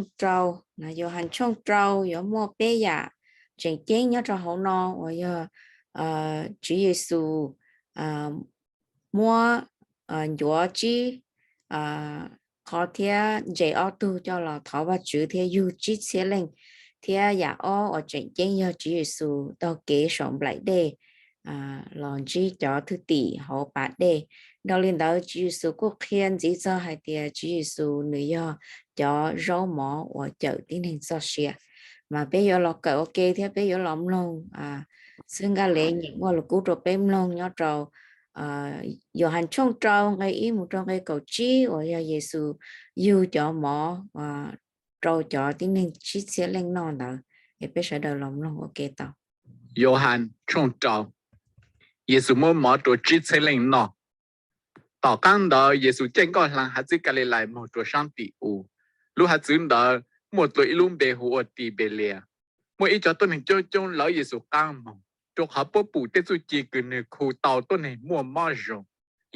tshooj rau, Yauhas tshooj rau yuav muaj peb yam tseem ceeb nyob rau hauv no uas yog Tswv Yexus muab ncuav tsib qho thiab ntses ob tug coj los thov Vajtswv thiab yug tsib txhiab leej, thiab yam ob uas tseem ceeb yog Tswv Yexus taug kev saum nplaim dej los ntsib cov thwj tim hauv pas dej. Dhau li ntawd Tswv Yexus kuj qhia ntxiv txog hais tias Tswv Yexus nws yog cov zaub mov uas cawm tib neeg txoj sia. Mas peb yuav los kawm ua ke thiab peb yuav los mloog xib hwb Nkaj Lev nyeem Vajluskub rau peb mloog nyob rau Yauhas tshooj rau nqe ib mus rau nqe kaum tsib uas yog Yexus yug cov mov rau cov tib neeg tsib txhiab leej noj ntawd. Es peb sawv daws los mloog ua ke tau. Yauhas tshooj rau. Yexus muab mov rau tsib txhiab leej noj. Tom qab ntawd Yexus caij nkoj hla hav txwb Kalilais moog rua saab tim u. Lub hav txwv ntawd muaj dua ib lub npe hu ua Tibelias. Muaj ib cov tuab neeg coob coob lawv Yexus qaab moog, rua qhov puab pum tej txuj ci kws nwg khu tau tuab neeg muaj mob zoo.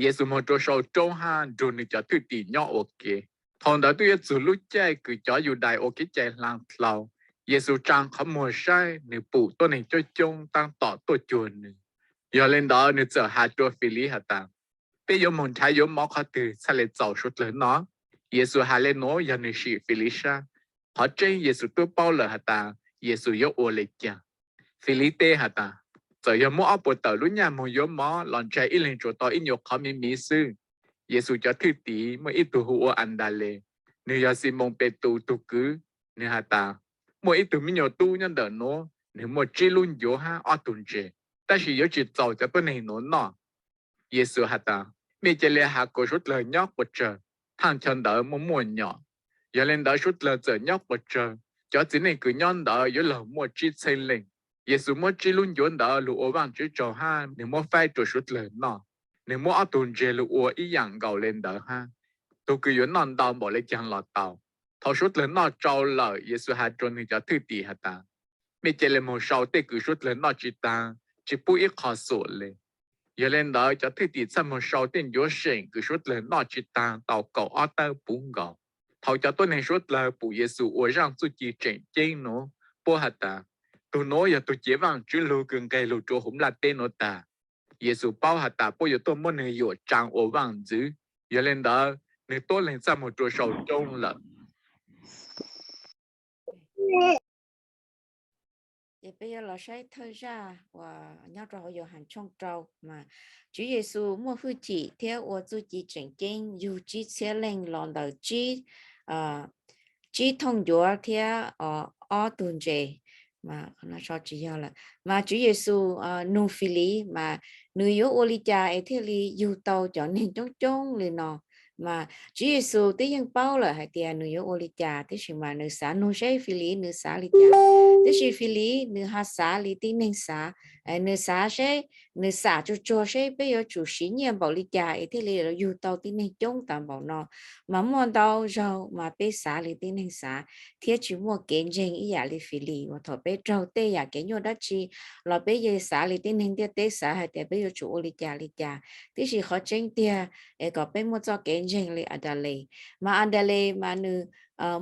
Yexus moog rua sau roob hab nrug nwg cov thwj tim nyob ua ke. Thaus ntawd twb yuav txug lub caij kws cov Yudais ua kev cai hla dlhau. Yexus tsaa qhov muag saib, nwg pum tuab neeg coob coob taab tom tuaj cuag nwg. Yog le ntawd nwg txawm has rua Filip has tas, Peb yuav moog nrhav yuav mov qhov twg txhaj le txaus suav dlawg noj? Yexus has le nuav yog nwg sim Filip sab. Qhov tseeb Yexus tub paub lawm has tas Yexus yuav ua le caag. Filip teb has tas, Txawm yog muab ob puas tawm lub nyaj moog yuav mov los ntshai ib leeg tsuas tau ib nyuas qhov miv miv xwb. Yexus cov thwj tim muaj ib tug hu ua Andales, nwg yog Ximoos Petus tug kwv. Nwg has tas, Muaj ib tug miv nyuas tub nyob ntawm nuav, nwg muaj tsib lub ncuav hab ob tug ntses, tab sis yuav tsi txaus cov tuab neeg nuav noj. Yexus has tas, Mej ca le has kuas suav dlawg nyob quas tsawg, thaaj chaw ntawd muaj muaj nyom. Yog le ntawd suav dlawg txawm nyob quas tsawg, cov txiv neej kws nyob ntawd yuav luag muaj tsib txheeb leej. Yexus muab tsib lub ncuav ntawd lug ua Vaajtswv tsaug hab nwg muab faib rua suav dlawg noj. Nwg muab ob tug ntses lug ua ib yaam nkaus le ntawd hab. Tug kws yuav noj ntau npaum le caag los tau. Thaus suav dlawg noj tsau lawm, Yexus has rua nwg cov thwj tim has tas, Mej ca le moog sau tej kws suav dlawg noj tsi taag, tsi pub ib qho xuam le. Yog le ntawd cov thwj tim txhaj moog sau tej ncuav seem kws suav dlawg noj tsi taag tau kaum ob tawb puv nkaus. Thaus cov tuab neeg suav dlawg pum Yexus ua zaaj txuj ci tseem ceeb nuav, puab has tas, Tug nuav yog tug cev Vaajtswv lug kws nqeg lug rua huv nplaj teb nuav taag. Yexus paub has tas puab yuav tuaj muab nwg yuam tsaa ua vaaj ntxwv. Yog le ntawd nwg tuab leeg txhaj moog rua sau roob lawm. Ces peb yuav los saib thawj zaj uas nyob rau hauv Yauhas tshooj rau mas Tswv Yexus muaj hwj chim thiab ua txuj ci tseem ceeb yug tsib txhiab leej los ntawm tsib, tsib thooj ncuav thiab ob tug ntses. Tsis yog lawm, mas Tswv Yexus nug Filip mas nws yuav ua li cas es thiaj li yug tau cov neeg coob coob li no. Mas Tswv Yexus twb yeej paub lawm hais tias nws yuav ua li cas, tab sis mas nws xav nug seb Filip nws xav li cas. Tab sis Filip nws ho xav li tib neeg xav. Nws xav seb, nws xam tsuag tsuag seb peb yuav tsum siv nyiaj npaum li cas es thiaj li yug tau tib neeg coob tas npaum no. Mas muaj ntau zaug mas peb xav li tib neeg xav thiab tsis muaj kev ntseeg ib yam li Filip uas thaum peb raug tej yam kev nyuaj dab tsi los peb yeej xav li tib neeg ntiaj teb xav hais tias peb yuav tsum ua li cas li cas. Tiam sis qhov tseeb tiag es kom peb muaj txoj kev ntseeg li Andales. Mas Andales mas nws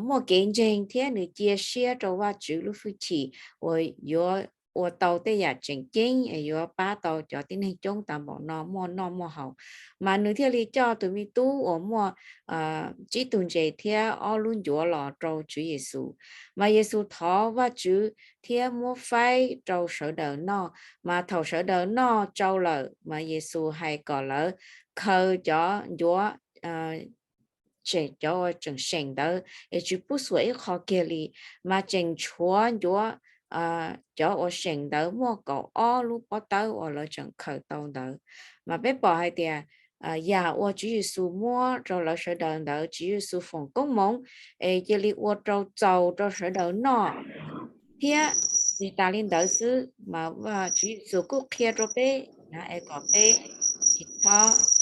muaj kev ntseeg thiab nws cia siab rau Vajtswv lub hwj chim uas yuav ua tau tej yam tseem ceeb es yuav pab tau cov tib neeg coob tas npaum no muaj noj muaj haus. Mas nws thiaj li coj tus me tub uas muaj tsib tug ntses thiab ob lub ncuav los rau Tswv Yexus. Mas Yexus thov Vajtswv thiab muab faib rau sawv daws noj. Mas thaum sawv daws noj tsau lawm mas Yexus hais kom lawv khaws cov ncuav, cov uas tseem seem ntawd es tsis pub xuam ib qho kiag li, mas tseem nchuav ncuav cov uas seem ntawd muaj kaum ob lub pob tawb uas lawv tseem khaws tau ntawd. Mas peb pom hais tias yam uas Tswv Yexus muab rau lawv sawv daws ntawd Tswv Yexus foom koob moov es cia li ua rau txaus rau sawv daws noj. Thiab tsis tas li ntawd xwb mas Tswv Yexus kuj qhia rau peb es kom peb tsis txhob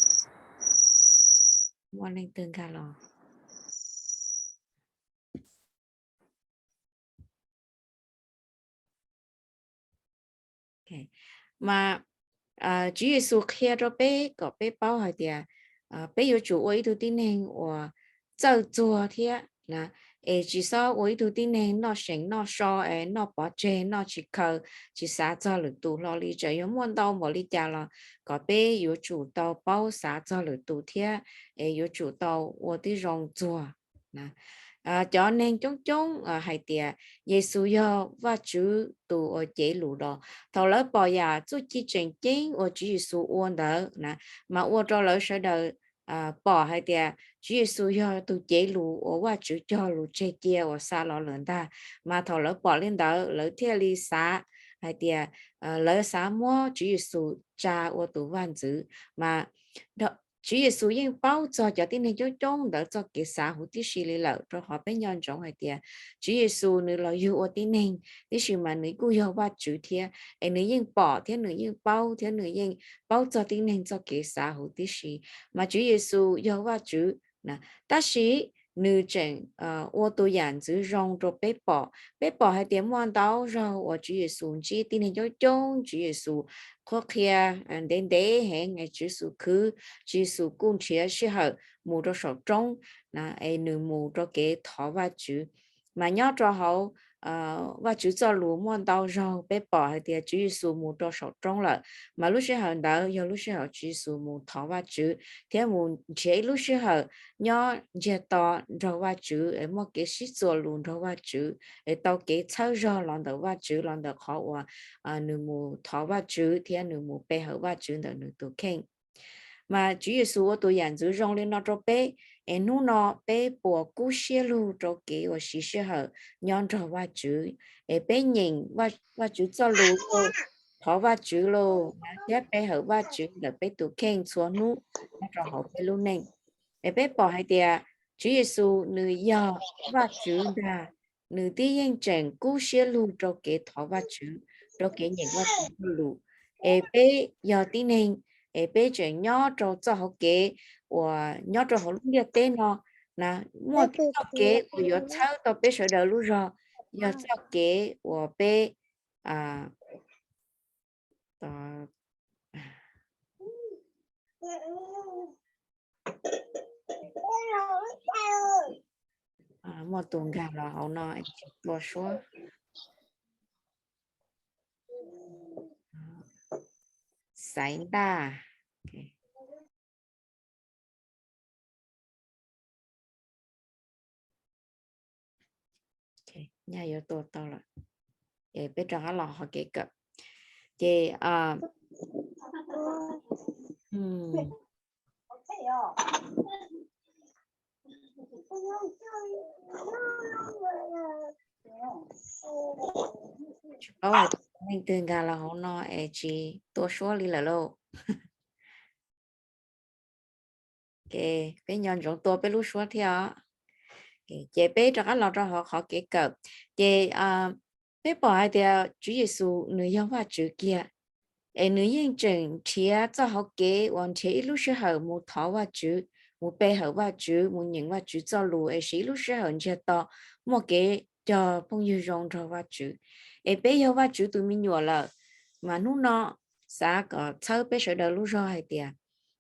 muaj leej twg nkag los. Mas Tswv Yexus qhia rau peb kom peb paub hais tias peb yuav tsum ua ib tug tib neeg uas txawj txuag thiab na. Es tsis txhob ua ib tug tib neeg noj seem noj so es noj pov tseg noj tsis khaws, tsis xav txog lwm tus hlo li. Txawm yuav muaj ntau npaum li cas los kom peb yuav tsum tau paub xav txog lwm tus thiab es yuav tsum tau ua tib zoo txuag. Cov neeg coob coob hais tias Yexus yog Vajtswv tus uas cev lus los thaum lawv pom yam txuj ci tseem ceeb uas Tswv Yexus ua ntawd na, mas ua rau lawv sawv daws pom hais tias Tswv Yexus yog tus cev lus uas Vajtswv cog lus tseg cia uas xa los lawm ntag. Mas thaum lawv pom li ntawd lawv thiaj li xav hais tias lawv xav muab Tswv Yexus tsa ua tus vaj ntxwv. Mas Tswv Yexus yeej paub txog cov tib neeg coob coob ntawd txoj kev xav huv tib si li lawm, rau qhov peb nco ntsoov hais tias Tswv Yexus nws los yug ua tib neeg tib si mas nws kuj yog Vajtswv thiab, es nws yeej pom thiab nws yeej paub thiab nws yeej paub txog tib neeg txoj kev xav huv tib si. Mas Tswv Yexus yog Vajtswv, tab sis nws tseem ua tus yam ntxwv zoo rau peb pom. Peb pom hais tias muaj ntau zaug uas Tswv Yexus ntsib tib neeg coob coob, Tswv Yexus qhuab qhia ntev ntev heev, Tswv Yexus khwv, Tswv Yexus kuj nrhiav sij hawm mus rau saum roob, es nws mus rau kev thov Vajtswv. Mas nyob rau hauv Vajtswv txoj lus muaj ntau zaug peb pom hais tias Tswv Yexus mus rau saum roob lawm, mas lub sij hawm ntawd yog lub sij hawm Tswv Yexus mus thov Vajtswv thiab mus nrhiav ib lub sij hawm nyob ntsiag to nrog Vajtswv, muaj kev sib txuas lus nrog Vajtswv, tau kev txhawb zog los ntawm Vajtswv los ntawm qhov uas nws mus thov Vajtswv thiab nws mus pe hawm Vajtswv ntawm nws tus kheej. Mas Tswv Yexus ua tus yam ntxwv zoo li no rau peb, es hnub no peb puas kub siab lug rau kev uas siv sij hawm nyob nrog Vajtswv, es peb nyeem Vajtswv txoj lus, thov Vajtswv los thiab pe hawm Vajtswv ntawm peb tus kheej txhua hnub nyob rau hauv peb lub neej. Es peb pom hais tias Tswv Yexus nws yog Vajtswv ntag, nws twb yeej tseem kub siab lug rau kev thov Vajtswv, rau kev nyeem Vajtswv txoj lus. Es peb yog tib neeg, es peb tseem nyob rau txoj hauv kev uas nyob rau hauv lub ntiaj teb no, muaj txoj kev uas yuav txhawb tau peb sawv daws lub zog, yog txoj kev uas peb muaj tus nkag los hauv no es tsis tua suab. Xaiv ntaj. Nyaj yuav tua tau lawm. Peb rov qab los qhov kev kawm. Ces tsis paub hais tias leej twg nkag los hauv no es tsis tua suab li lawm lauj. Peb nco ntsoov tua peb lub suab thiab os. Ces peb rov qab los rau hauv qhov kev kawm. Ces peb pom hais tias Tswv Yexus nws yog Vajtswv kiag, es nws yeej tseem nrhiav txoj hauv kev uas nrhiav ib lub sij hawm mus thov Vajtswv, mus pe hawm Vajtswv, mus nyeem Vajtswv txoj lus, es siv ib lub sij hawm ntsiag to muaj kev cog phooj ywg zoo nrog Vajtswv. Es peb yog Vajtswv tus me nyuam lawm, mas hnub no xav kom txhawb peb sawv daws lub zog hais tias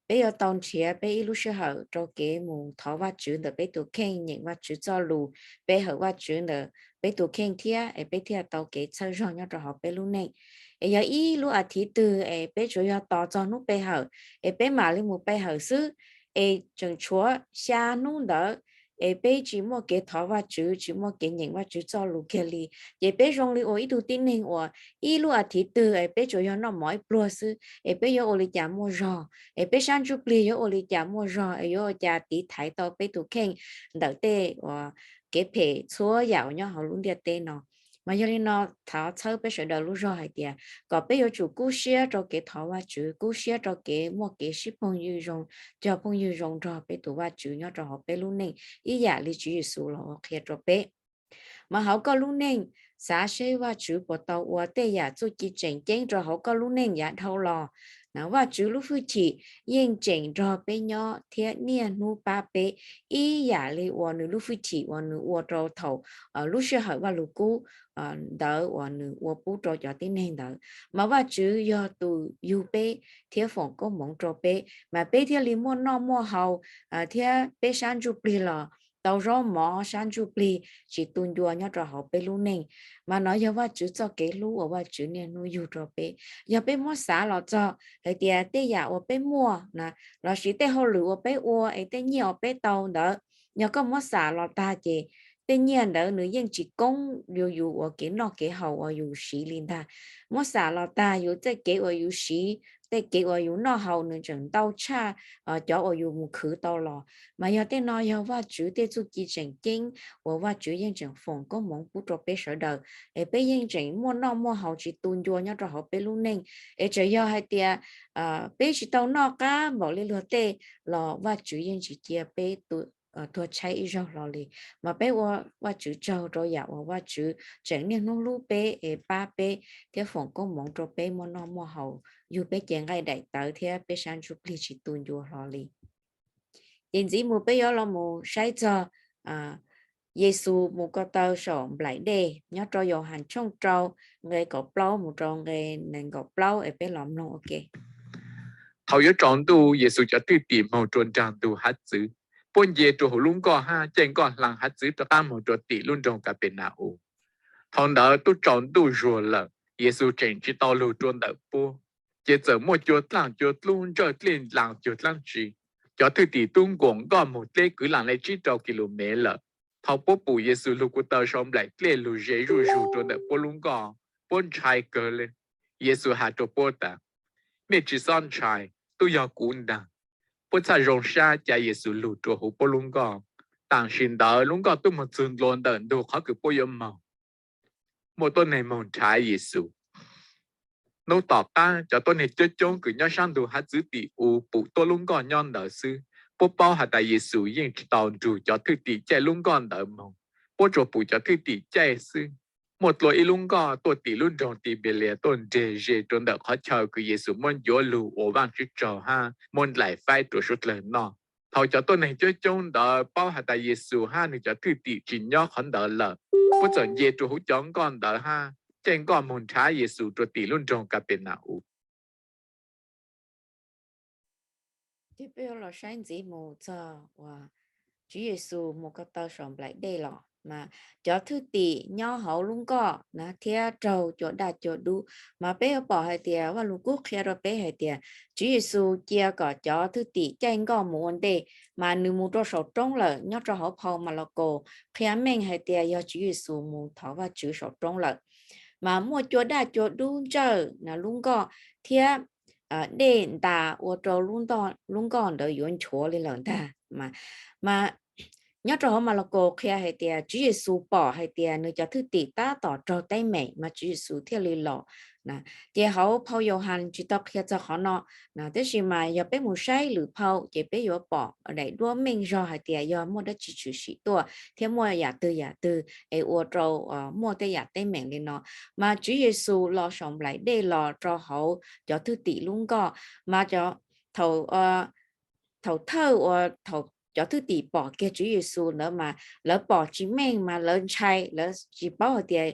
peb yuav tau nrhiav peb ib lub sij hawm rau kev mus thov Vajtswv ntawm peb tus kheej, nyeem Vajtswv txoj lus, pe hawm Vajtswv ntawm peb tus kheej thiab, es peb thiaj tau kev txhawb zog nyob rau hauv peb lub neej. Es yog ib lub as thiv twg es peb tsuas yog tos txog hnub pe hawm, es peb mam li mus pe hawm xwb, es tseem tshuav xya hnub ntawd es peb tsis muaj kev thov Vajtswv, tsis muaj kev nyeem Vajtswv txoj lus kiag li, ces peb zoo li ua ib tug tib neeg uas ib lub as thiv twg es peb tsuas yog noj mov ib pluag xwb, es peb yuav ua li cas muaj zog, es peb sab ntsuj plig yuav ua li cas muaj zog, es yuav ua cas tiv thaiv tau peb tus kheej ntawm tej uas kev phem txhua yam uas nyob hauv lub ntiaj teb no. Mas yog li no, thov txhawb peb sawv daws lub zog hais tias kom peb yuav tsum kub siab rau kev thov Vajtswv, kub siab rau kev muaj kev sib phooj ywg zoo, cog phooj ywg zoo nrog peb tus Vajtswv nyob rau hauv peb lub neej, ib yam li Tswv Yexus los ua qhia rau peb. Mas hauv koj lub neej, xav seb Vajtswv puas tau ua tej yam txuj ci tseem ceeb rau hauv koj lub neej yav dhau los. Vajtswv lub hwj chim yeej tseem nrog peb nyob thiab niaj hnub pab peb, ib yam li uas nws lub hwj chim uas nws ua rau thaum lub sij hawm Vajluskub ntawd uas nws ua pub rau cov tib neeg ntawd. Mas Vajtswv yog tus yug peb thiab foom koob hmoov rau peb, mas peb thiaj li muaj noj muaj haus, thiab peb sab ntsuj plig los tau zaub mov sab ntsuj plig tsis tu ncua nyob rau hauv peb lub neej. Mas no yog Vajtswv txoj kev hlub uas Vajtswv niaj hnub yug rau peb. Yog peb muab xav los txog hais tias tej yam uas peb muaj na, lossis tej hauj lwm uas peb ua es tej nyiaj uas peb tau ntawd, yog koj muab xav los tag ces tej nyiaj ntawd nws yeej tsis koob yus uas kev noj kev haus uas yus siv li ntag. Muab xav los tag yus tej kev uas yus siv, tej kev uas yus noj haus nws tseem ntau tshaj cov uas yus mus khwv tau los. Mas yog tej no yog Vajtswv tej txuj ci tseem ceeb uas Vajtswv yeej tseem foom koob hmoov pub rau peb sawv daws, es peb yeej tseem muaj noj muaj haus tsis tu ncua nyob rau hauv peb lub neej. Es txawm yog hais tias peb tsis tau noj qab npaum li luag tej los Vajtswv yeej tsis cia peb tuag tshaib ib zaug hlo li. Mas peb ua Vajtswv tsaug rau yam uas Vajtswv tseem niaj hnub hlub peb es pab peb thiab foom koob hmoov rau peb muaj noj muaj haus, yug peb cev nqaij daim tawv thiab peb sab ntsuj plig tsis tu ncua hlo li. Ces ntxiv mus peb yuav los mus saib txog Yexus mus ko taw saum nplaim dej nyob rau Yauhas tshooj rau nqe kaum plaub mus rau nqe nees nkaum plaub es peb los mloog ua ke. Thaum yuav tsaus ntuj Yexus cov thwj tim moog rua nraag ntug hav txwv, puab nce rua huv lub nkoj hab caij nkoj hlaas hav txwv rov qaab moog rua tim lub nroog Kapenaus. Thaum ntawd tub tsaus ntuj zuag lawm, Yexus tseem tsi tau lug rua ntawm puab, ces txawm muaj cua dlaaj cua dlub ntsawj dlej dlaas cug dlaab tsi. Cov thwj tim tub nkuam nkoj moog dleb kwv laam le tsib rau ki lu mev lawm. Thaum puab pum Yexus lug ko taw sau nplaim dlej lug ze zuj zug rua ntawm puab lub nkoj, puab ntshai kawg le. Yexus has rua puab tas, Mej tsi xob ntshai, tub yog kuv ntaag. Puab txhaj zoo sab ca Yexus lug rua huv puab lub nkoj. Taam sim ntawd lub nkoj tub moog txug ntua ntawm ntug qhov kws puab yuav moog. Muaj tuab neeg moog nrhav Yexus. Nub tom qaab cov tuab neeg coob coob kws nyob saab ntug hav txwv tim u pum tuab lub nkoj nyob ntawd xwb. Puab paub has tas Yexus yeej tsi tau nrug cov thwj tim caij lub nkoj ntawd moog, puab tsuas pum cov thwj tim caij xwb. Muaj dlua ib lub nkoj tuaj tim lub nroog Tibelias tuaj nreg ze rua ntawm qhov chaw kws Yexus muab ncuav lug ua Vaaj Tswv tsaug hab muab nplaim faib rua suav dlawg noj. Thaum cov tuab neeg coob coob ntawd paub has tas Yexus hab nwg cov thwj tim tsi nyob qhov ntawd lawm, puab txawm nce rua huv cov nkoj ntawd hab caij nkoj moog nrhav Yexus rua tim lub nroog Kapenaus. Ces peb yuav los saib ntxiv mus txog uas Tswv Yexus mus ko taw saum nplaim dej los mas cov thwj tim nyob hauv lub nkoj na thiab raug cua daj cua dub. Mas peb yuav pom hais tias Vaj Lug Kub qhia rau peb hais tias Tswv Yexus cia kom cov thwj tim caij nkoj mus ua ntej, mas nws mus rau saum roob lawm. Nyob rau hauv phau Malakaus qhia meej hais tias yog Tswv Yexus mus thov Vajtswv saum roob lawm. Mas muaj cua daj cua dub ntsawj lub nkoj thiab dej ntas ua rau lub nkoj ntawd yuav nchuav li lawm ntag. Mas nyob rau hauv Malakaus qhia hais tias Tswv Yexus pom hais tias nws cov thwj tim tab tom raug teeb meem mas Tswv Yexus thiaj li los. Ces hauv phau Yauhas tsis tau qhia txog qhov no, tab sis mas yog peb mus saib lwm phau ces peb yuav pom daim duab meej zog hais tias yog muaj dab tsi tshwm sim tuaj thiab muaj yam twg yam twg es ua rau muaj tej yam teeb meem li no. Mas Tswv Yexus los saum nplaim dej los rau hauv cov thwj tim lub nkoj, mas thaum thawj uas thaum cov thwj tim pom kiag Tswv Yexus ntawd mas lawv pom tsis meej mas lawv ntshai, lawv tsis paub hais tias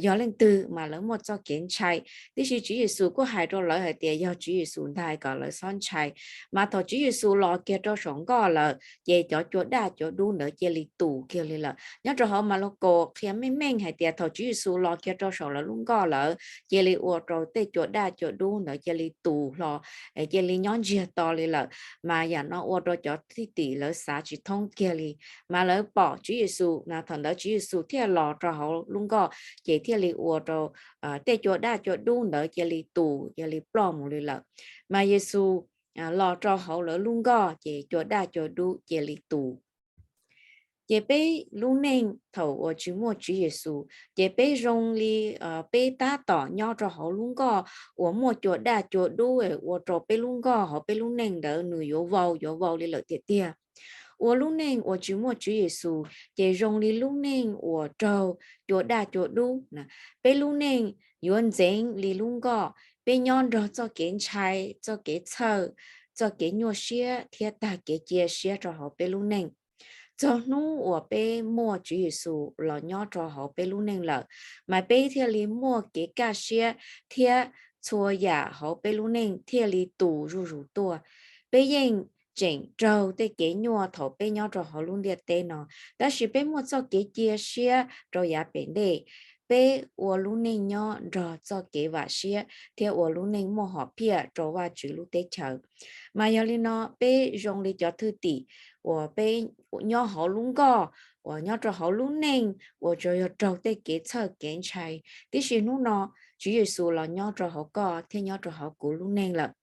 yog leej twg mas lawv muaj txoj kev ntshai. Tiam sis Tswv Yexus kuj hais rau lawv hais tias yog Tswv Yexus ntag kom lawv txhob ntshai. Mas thaum Tswv Yexus los kiag rau saum nkoj lawm ces cov cua daj cua dub ntawd cia li tus kiag li lawm. Nyob rau hauv Malakaus qhia meej meej hais tias thaum Tswv Yexus los kiag rau saum lawv lub nkoj lawm cia li ua rau tej cua daj cua dub ntawd cia li tus hlo, cia li nyob ntsiag to li lawm. Mas yam no ua rau cov thwj tim lawv xav tsis thoob kiag li. Mas lawv pom Tswv Yexus, thaum ntawd Tswv Yexus thiaj los rau hauv lub nkoj ces thiaj li ua rau tej cua daj cua dub ntawd cia li tus cia li ploj mus li lawm. Mas Yexus los rau hauv lawv lub nkoj ces cua daj cua dub cia li tus. Ces peb lub neej thaum uas tsis muaj Tswv Yexus ces peb zoo li peb tab tom nyob rau hauv lub nkoj uas muaj cua daj cua dub ua rau peb lub nkoj hauv peb lub neej ntawd nws yuav vau yuav vau li lawm tiag tiag. Ua lub neej uas tsis muaj Tswv Yexus ces zoo li lub neej uas raug cua daj cua dub. Peb lub neej yuav ntxeev li lub nkoj, peb nyob nrog txoj kev ntshai, txoj kev txhawj, txoj kev nyuaj siab thiab tag kev cia siab rau hauv peb lub neej. Txog hnub uas peb muaj Tswv Yexus los nyob rau hauv peb lub neej lawm, mas peb thiaj li muaj kev kaj siab thiab txhua yam hauv peb lub neej thiaj li tus zuj zus tuaj. Peb yeej tseem raug tej kev nyuaj thaum peb nyob rau hauv lub ntiaj teb no, tab sis peb muaj txoj kev cia siab rau yav pem ntej. Peb ua lub neej nyob nrog txoj kev vam siab thiab ua lub neej muaj hom phiaj rau Vajtswv lub teb chaws. Mas yog li no peb zoo li cov thwj tim uas peb nyob hauv lub nkoj uas nyob rau hauv lub neej uas tsuas yog raug tej kev txhawj kev ntshai, tiam sis hnub no Tswv Yexus los nyob rau hauv koj thiab nyob rau hauv kuv lub neej lawm.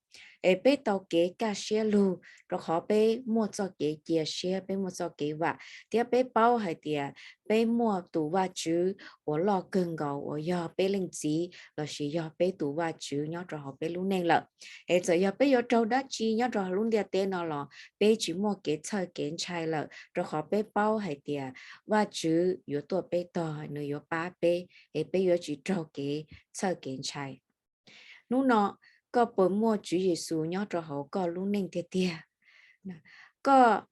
Es peb tau kev kaj siab lug rau qhov peb muaj txoj kev cia siab, peb muaj txoj kev vam, thiab peb paub hais tias peb muaj tus Vajtswv uas loj kawg nkaus uas yog peb Leej Txiv lossis yog peb tus Vajtswv nyob rau hauv peb lub neej lawm. Es txawm yog peb yuav raug dab tsi nyob rau hauv lub ntiaj teb no los peb tsis muaj kev txhawj kev ntshai lawm, rau qhov peb paub hais tias Vajtswv yuav tuaj peb tog, nws yuav pab peb, es peb yuav tsis raug kev txhawj kev ntshai. Hnub no koj puas muaj Tswv Yexus nyob rau hauv koj lub neej tiag tiag? Koj,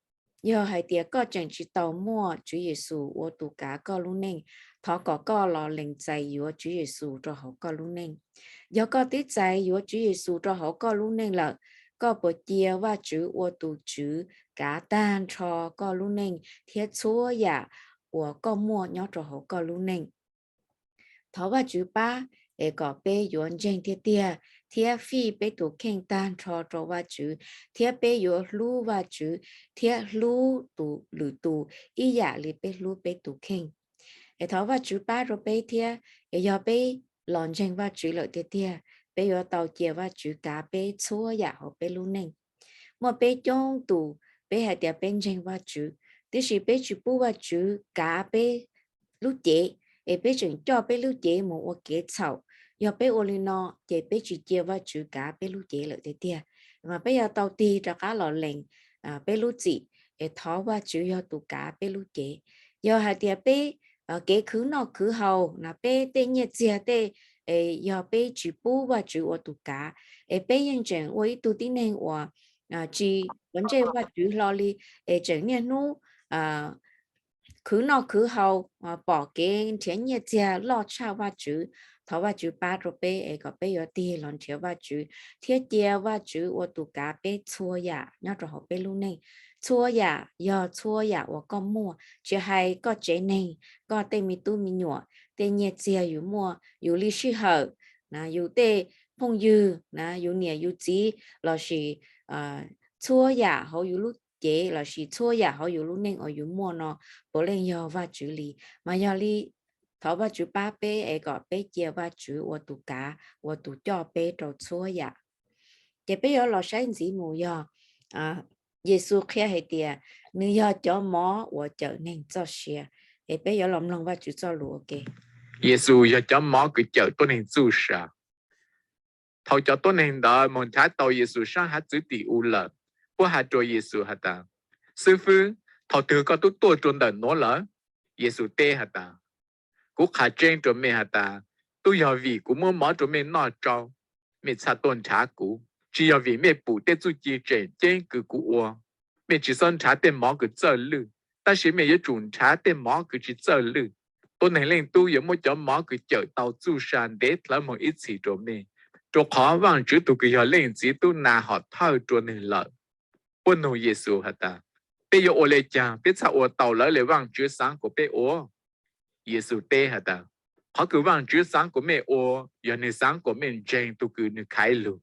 yog hais tias koj tseem tsis tau muaj Tswv Yexus ua tus kav koj lub neej, thov kom koj los lees txais yuav Tswv Yexus rau hauv koj lub neej. Yog koj twb txais yuav Tswv Yexus rau hauv koj lub neej lawm, koj puas cia Vajtswv ua tus Tswv kav tag nrho koj lub neej thiab txhua yam uas koj muaj nyob rau hauv koj lub neej? Thov Vajtswv pab es kom peb yuav ntseeg tiag tiag thiab fij peb tus kheej tag nrho rau Vajtswv, thiab peb yuav hlub Vajtswv thiab hlub tus lwm tus ib yam li peb hlub peb tus kheej. Es thov Vajtswv pab rau peb thiab, es yog peb los ntseeg Vajtswv lawm tiag tiag, peb yuav tau cia Vajtswv kav peb txhua yam hauv peb lub neej. Muaj peb coob tus, peb hais tias peb ntseeg Vajtswv, tiam sis peb tsis pub Vajtswv kav peb lub cev, es peb tseem coj peb lub cev mus ua kev txhaum. Yog peb ua li no, ces peb tsis cia Vajtswv kav peb lub cev lawm tiag tiag, mas peb yuav tau tig rov qab los lees peb lub txim, es thov Vajtswv yog tus kav peb lub cev. Yog hais tias peb kev khwv noj khwv haus na, peb tej nyiaj txiag tej, yog peb tsis pub Vajtswv ua tus kav, es peb yeej tseem ua ib tug tib neeg uas tsis quav ntsej Vajtswv hlo li, es tseem niaj hnub khwv noj khwv haus, pom kev nrhiav nyiaj txiag loj tshaj Vajtswv. Thov Vajtswv pab rau peb es kom peb yuav tig los nrhiav Vajtswv thiab cia Vajtswv ua tus kav peb txhua yam nyob rau hauv peb lub neej. Txhua yam yog txhua yam uas koj muaj, tsis hais koj tsev neeg, koj tej me tub me nyuam, tej nyiaj txiag yus muaj, yus li sij hawm, yus tej phooj ywg, yus niam yus txiv, lossis txhua yam hauv yus lub cev lossis txhua yam hauv yus lub neej uas yus muaj no puav leej yog Vajtswv li. Mas yog li, thov Vajtswv pab peb es kom peb cia Vajtswv ua tus kav, ua tus coj peb rau txhua yam. Ces peb yuav los saib ntxiv mus yog Yexus qhia hais tias nws yog cov mov uas cawm neeg txoj sia. Es peb yuav los mloog Vajtswv txoj lus ua ke. Yexus yog cov mov kws cawm tuab neeg txuj sa. Thaum cov tuab neeg ntawd mus nrhav tau Yexus sab hav txwv tim u lawm, puab has rua Yexus has tas, Xib fwb, thaum twg koj tub tuaj rua ntawm nuav lawm? Yexus teb has tas, Kuv qha tseeb rua mej has tas, tub yog vim kuv muab mov rua mej noj tsau, mej txhaj tuaj nrhav kuv. Tsi yog vim mej pum tej txuj ci tseem ceeb kws kuv ua. Mej tsi xob nrhav tej mov kws txawj lwj, tab sis mej yuav tsum nrhav tej mov kws tsi txawj lwj. Tuab Neeg Leej Tub yuav muab cov mov kws cawm tau txuj sa ntev dlhawv moog ib txhis rua mej, rua qhov Vaajtswv tug kws yog Leej Txiv Tub Nas hom thawj rua nwg lawm. Puab nug Yexus has tas, Peb yuav ua le caag peb txhaj ua tau lawv le Vaajtswv xaav kuas peb ua? Yexus teb has tas, Qhov kws Vaajtswv xaav kuas mej ua yog nwg xaav kuas mej ntseeg tug kws nwg khaiv lug.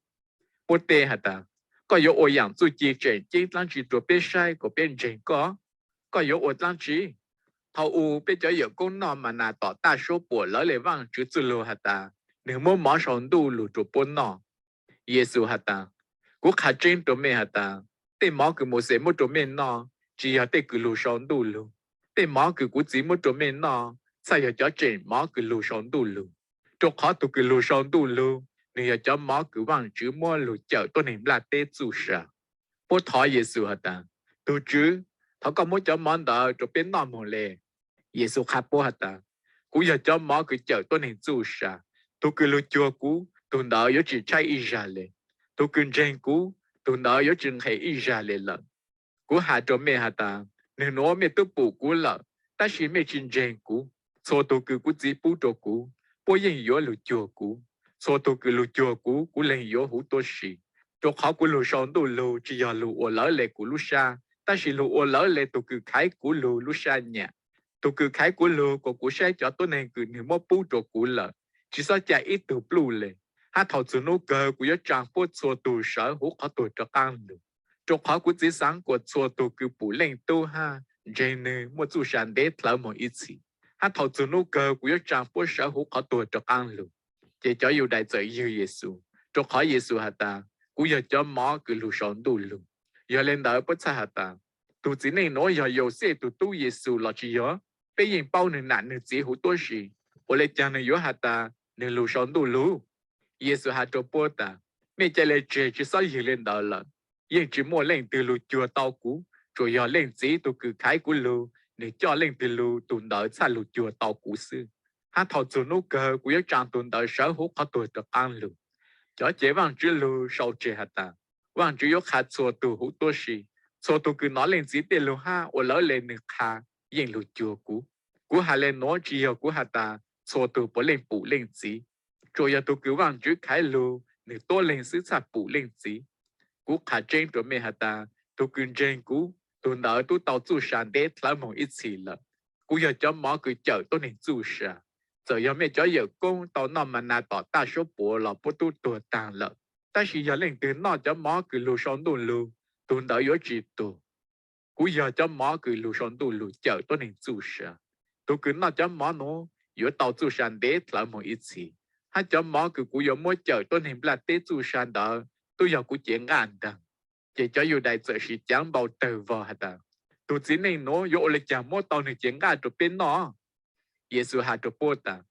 Puab teb has tas, Koj yuav ua yaam txuj ci tseem ceeb dlaab tsi rua peb saib kuas peb ntseeg koj? Koj yuav ua dlaab tsi? Thaum u peb cov yawm koob noj ma nas tom taj suab puam lawv le Vaajtswv txuj lug has tas, nwg muab mov sau ntuj lug rua puab noj. Yexus has tas, Kuv qha tseeb rua mej has tas, tej mov kws Mauxes muab rua mej noj tsi yog tej kws lug sau ntuj lug. Tej mov kws kuv Txiv muab rua mej noj txhaj yog cov tseem mov kws lug sau ntuj lug, rua qhov tug kws lug sau ntuj lug nwg yog cov mov kws Vaajtswv muab lug cawm tuab neeg nplaj teb txuj sa. Puab thov Yexus has tas, Tug Tswv, thov koj muab cov mov ntawd rua peb noj moog le. Yexus qha puab has tas, Kuv yog cov mov kws cawm tuab neeg txuj sa. Tug kws lug cuag kuv, tug ntawd yuav tsi tshaib ib zag le. Tug kws ntseeg kuv, tug ntawd yuav tsi nqhes ib zag le lawm. Kuv has rua mej has tas, nwg nuav mej tub pum kuv lawm, tab sis mej tsi ntseeg kuv. Txhua tug kws kuv Txiv pub rua kuv, puab yeej yuav lug cuag kuv. Txhua tug kws lug cuag kuv, kuv leeg yuav huv tuab si. Rau qhov kuv lug sau ntuj lug tsis yog lug ua lawv le kuv lub sab, tab sis lug ua lawv le tug kws khaiv kuv lug lub sab nyam. Tug kws khaiv kuv lug kom kuv saib cov tuab neeg kws nwg muab pub rua kuv lawm, tsis xob ca ib tug pluj le. Hab thaus txug nub kawg kuv yuav tsaa puab txhua tug sawv huv qhov tuag rov qaab lug. Rau qhov kuv txiv xaav kuas txhua tug kws pum Leej Tub hab ntseeg nwg muaj txuj sa ntev dlawv moog ib txhis. Hab thaus txug nub kawg kuv yuav tsaa puab sawv huv qhov tuag rov qaab lug. Ces cov Yudais txawm ywg Yexus, rau qhov Yexus has tas, kuv yog cov mov kws lug sau ntuj lug. Yog le ntawd puab txhaj has tas, tug txiv neej nuav yog Yauxej tug tub Yexus los tsis yog? Peb yeej paub nwg nam nwg txiv huv tuab si, ua le caag nwg yuav has tas nwg lug sau ntuj lug? Yexus has rua puab tas, mej ca le tseg, tsis xob ywg le ntawd lawm. Yeej tsis muaj leej twg lug cuag tau kuv, tsuas yog Leej Txiv tug kws khaiv kuv lug, nwg coj leej twg lug tug ntawd txhaj lug cuag tau kuv xwb. Hab thaus txug nub kawg kuv yuav tsaa tug ntawd sawv huv qhov tuag rov qaab lug. Cov cev Vaajtswv lug sau tseg has tas, Vaajtswv yuav qha txhua tug huv tuab si. Txhua tug kws nov Leej Txiv tej lug hab ua lawv le nwg qha yeej lug cuag kuv. Kuv has le nuav tsis yog kuv has tas txhua tug puav leej pum Leej Txiv, tsuas yog tug kws Vaajtswv khaiv lug nwg tuab leeg xwb txhaj pum Leej Txiv. Kuv qha tseeb rua mej has tas, tug kws ntseeg kuv, tug ntawd tub tau txuj sa ntev dlawv moog ib txhis lawm. Kuv yog cov mov kws cawm tuab neeg txuj sa. Txawm yog mej cov yawm koob tau noj ma nas tom taj suab puav los puab tub tuag taag lawm, tab sis yog leej twg noj cov mov kws lug sau ntuj lug, tug ntawd yuav tsis tuag. Kuv yog cov mov kws lug sau ntuj lug cawm tuab neeg txuj sa. Tug kws noj cov mov nuav yuav tau txuj sa ntev dlawv moog ib txhis, hab cov mov kws kuv yuav muab cawm tuab neeg nplaj teb txuj sa ntawd tub yog kuv cev nqaj ntaag. Ces cov Yudais txawm sis caav npau tawg vog has tas, tug txiv neej nuav yuav ua le caag muab tau nwg cev nqaj rua peb noj? Yexus has rua puab tas,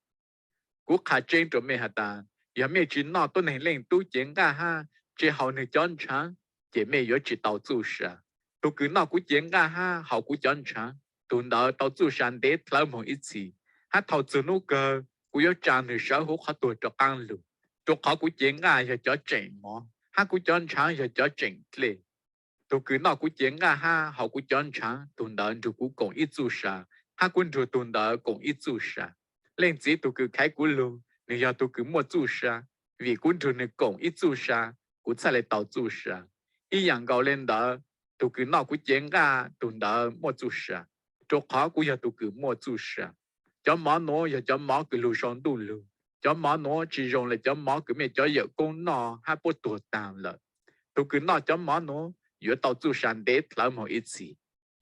kuv qha tseeb rua mej has tas, yog mej tsis noj tuab neeg Leej Tub cev nqaj hab tsi haus nwg cov ntshaav, ces mej yuav tsis tau txuj sa. Tug kws noj kuv cev nqaj hab haus kuv cov ntshaav, tug ntawd tau txuj sa ntev dlawv moog ib txhis, hab thaus txug nub kawg kuv yuav tsaa nwg sawv huv qhov tuag rov qaab lug. Rua qhov kuv cev nqaj yog cov tseem mov, hab kuv cov ntshaav yog cov tseem dlej. Tug kws noj kuv cev nqaj hab haus kuv cov ntshaav, tug ntawd nrug kuv koom ib txuj sa, hab kuv nrug tug ntawd koom ib txuj sa. Leej Txiv tug kws khaiv kuv lug, nwg yog tug kws muaj txuj sa, vim kuv nrug nwg koom ib txuj sa, kuv txhaj le tau txuj sa. Ib yaam nkaus le ntawd, tug kws noj kuv cev nqaj, tug ntawd muaj txuj sa, rua qhov kuv yog tug kws muaj txuj sa. Cov mov nuav yog cov mov kws lug sau ntuj lug. Cov mov nuav tsis zoo le cov mov kws mej cov yawm koob noj hab puab tuag taag lawm. Tug kws noj cov mov nuav yuav tau txuj sa ntev dlawv moog ib txhis.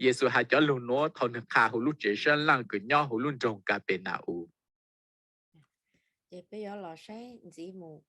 Yexus has cov lug nuav thaus nwg qha huv lub tsev sab laaj kws nyob huv lub nroog Kapernauus. Ces peb yuav los saib ntxiv mus.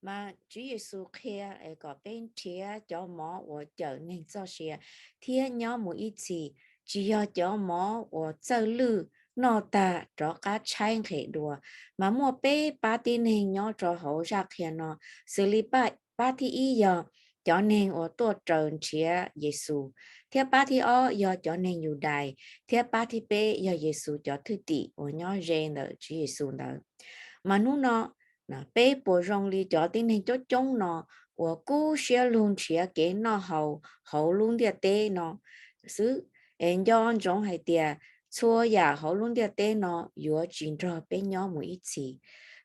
Mas Tswv Yexus qhia es kom peb nrhiav cov mov uas cawm neeg txoj sia thiab nyob mus ib txhis, tsis yog cov mov uas txawj lwj noj tag rov qab tshaib nqhis dua. Mas muaj peb pab tib neeg nyob rau hauv zaj qhia no, xws li pab thib ib yog cov neeg uas tuaj raws nrhiav Yexus, thiab pab thib ob yog cov neeg Yudais, thiab pab thib peb yog Yexus cov thwj tim uas nyob ze ntawm Tswv Yexus ntawd. Mas hnub no peb puas zoo li cov tib neeg coob coob no uas kub siab lug nrhiav kev noj haus hauv lub ntiaj teb no xwb, es nco ntsoov hais tias txhua yam hauv lub ntiaj teb no yuav tsis nrog peb nyob mus ib txhis.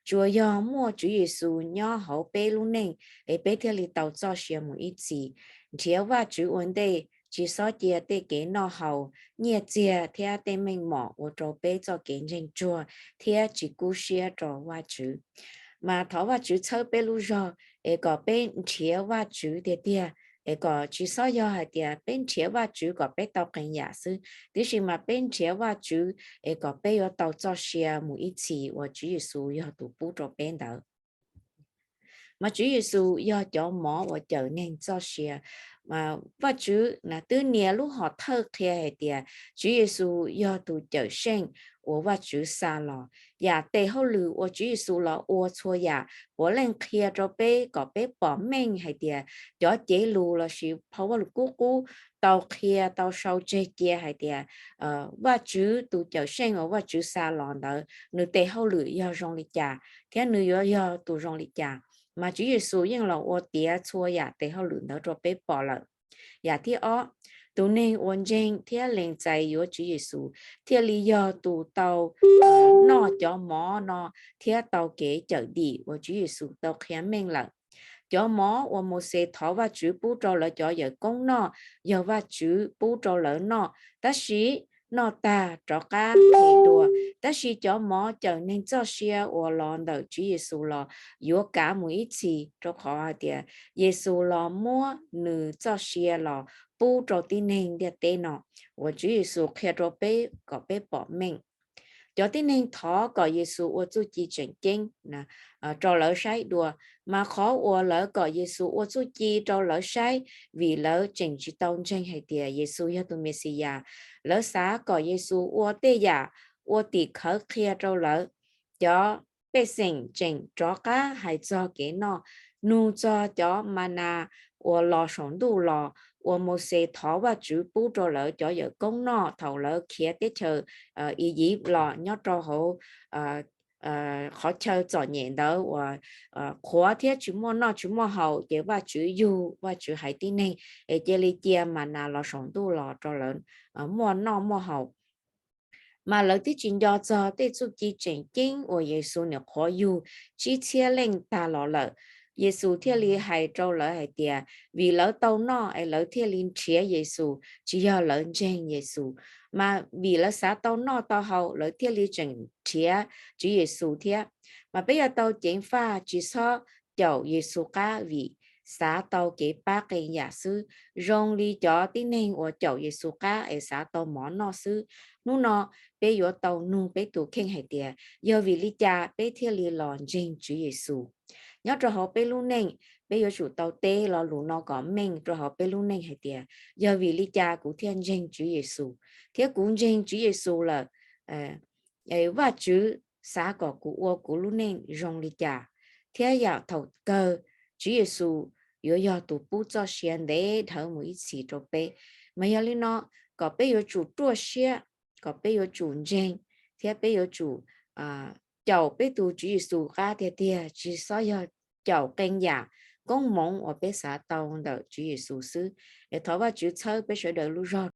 Tsuas yog muaj Tswv Yexus nyob hauv peb lub neej es peb thiaj li tau txoj sia mus ib txhis. Nrhiav Vajtswv ua ntej, tsis txhob cia tej kev noj haus, nyiaj txiag thiab tej meej mom ua rau peb txoj kev ntseeg tsuag thiab tsis kub siab rau Vajtswv. Mas thov Vajtswv txhawb peb lub zog es kom peb nrhiav Vajtswv tiag tiag, es kom tsis txhob yog hais tias peb nrhiav Vajtswv kom peb tau qee yam xwb, tiam sis mas peb nrhiav Vajtswv es kom peb yuav tau txoj sia mus ib txhis uas Tswv Yexus yog tus pub rau peb ntawd. Mas Tswv Yexus yog cov mov uas cawm neeg txoj sia. Vajtswv twb nias lub hom thawj qhia hais tias Tswv Yexus yog tus cawm seej uas Vajtswv xa los. Yam tes hauj lwm uas Tswv Yexus los ua txhua yam puav leej qhia rau peb kom peb pom meej hais tias cov cev lus lossis phau Vajluskub Qub tau qhia tau sau tseg cia hais tias Vajtswv tus cawm seej uas Vajtswv xa los ntawd nws tes hauj lwm yog zoo li cas thiab nws yuav yog tus zoo li cas. Mas Tswv Yexus yeej los ua tiav txhua yam tes hauj lwm ntawd rau peb pom lawm. Yam thib ob, tus neeg uas ntseeg thiab lees txais yuav Tswv Yexus thiaj li yog tus tau noj cov mov no thiab tau kev cawm dim uas Tswv Yexus tau qhia meej lawm. Cov mov uas Mauxes thov Vajtswv pub rau lawv cov yawm koob noj yog Vajtswv pub rau lawv noj, tab sis noj tag rov qab qhia dua. Tab sis cov mov cawm neeg txoj sia uas los ntawm Tswv Yexus los yuav kav mus ib txhis, rau qhov hais tias Yexus los muab nws txoj sia los pub rau tib neeg ntiaj teb no, uas Tswv Yexus qhia rau peb kom peb pom meej. Cov tib neeg thov kom Yexus ua txuj ci tseem ceeb rau lawv saib dua, mas qhov uas lawv kom Yexus ua txuj ci rau lawv saib vim lawv tseem tsis tau ntseeg hais tias Yexus yog tus Mexiyas. Lawv xav kom Yexus ua tej yam ua tim khawv qhia rau lawv. Cov pej xeem tseem rov qab hais txog kev noj, nug txog cov ma nas uas los saum ntuj los uas Mauxes thov Vajtswv pub rau lawv cov yawm koob noj thaum lawv khiav teb chaws Iziv los nyob rau hauv qhov chaw txom nyem ntawd uas qhuav thiab tsis muaj noj tsis muaj haus, ces Vajtswv yug, Vajtswv hais tib neeg es cia li cia ma nas los saum ntuj los rau lawv muaj noj muaj haus. Mas lawv twb tsis nco txog tej txuj ci tseem ceeb uas Yexus nyuam qhuav yug tsib txhiab leej tag los lawm. Yexus thiaj li hais rau lawv hais tias vim lawv tau noj es lawv thiaj li nrhiav Yexus, tsis yog lawv ntseeg Yexus. Mas vim lawv xav tau noj tau haus lawv thiaj li tseem nrhiav Tswv Yexus thiab. Mas peb yuav tau ceev faj tsis txhob caum Yexus qab vim xav tau kev pab qee yam xwb, zoo li cov tib neeg uas caum Yexus qab es xav tau mov noj xwb. Hnub no peb yuav tau nug peb tus kheej hais tias yog vim li cas peb thiaj li los ntseeg Tswv Yexus. Nyob rau hauv peb lub neej, peb yuav tsum tau teb lo lus no kom meej rau hauv peb lub neej hais tias yog vim li cas kuv thiaj ntseeg Tswv Yexus, thiab kuv ntseeg Tswv Yexus lawm, Vajtswv xav kom kuv ua kuv lub neej zoo li cas, thiab yam thaum kawg Tswv Yexus yuav yog tus pub txoj sia ntev dhawv mus ib txhis rau peb. Mas yog li no, kom peb yuav tsum ruaj siab, kom peb yuav tsum ntseeg, thiab peb yuav tsum caum peb tus Tswv Yexus qab tiag tiag, tsis txhob yog caum qee yam koob hmoov uas peb xav tau ntawm Tswv Yexus xwb. Es thov Vajtswv txhawb peb sawv daws lub zog.